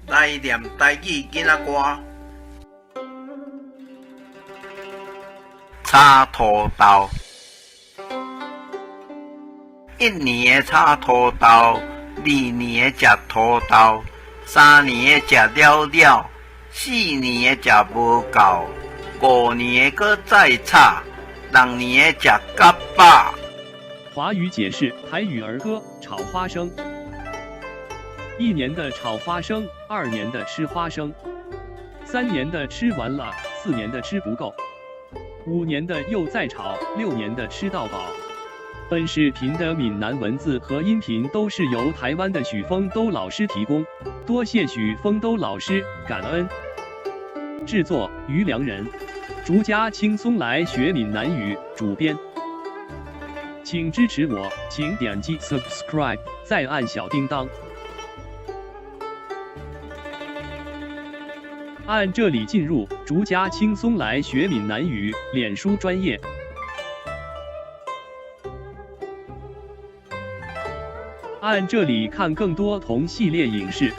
來念台語囡仔歌。炒土豆，一年的炒土豆，二年的食土豆，三年的食了了，四年的食無夠，五年的閣再炒，六年的食甲飽。華語解釋台語兒歌炒花生。一年的炒花生，二年的吃花生，三年的吃完了，四年的吃不夠，五年的又再炒，六年的吃到飽。本視頻的閩南文字和音頻都是由台灣的許峰都老師提供，多謝許峰都老師，感恩。製作於良人，逐家輕鬆來學閩南語，主編。請支持我，請點擊 subscribe，再按小叮當。按這裡進入逐家輕鬆來學閩南語臉書專頁。按這裡看更多同系列影視。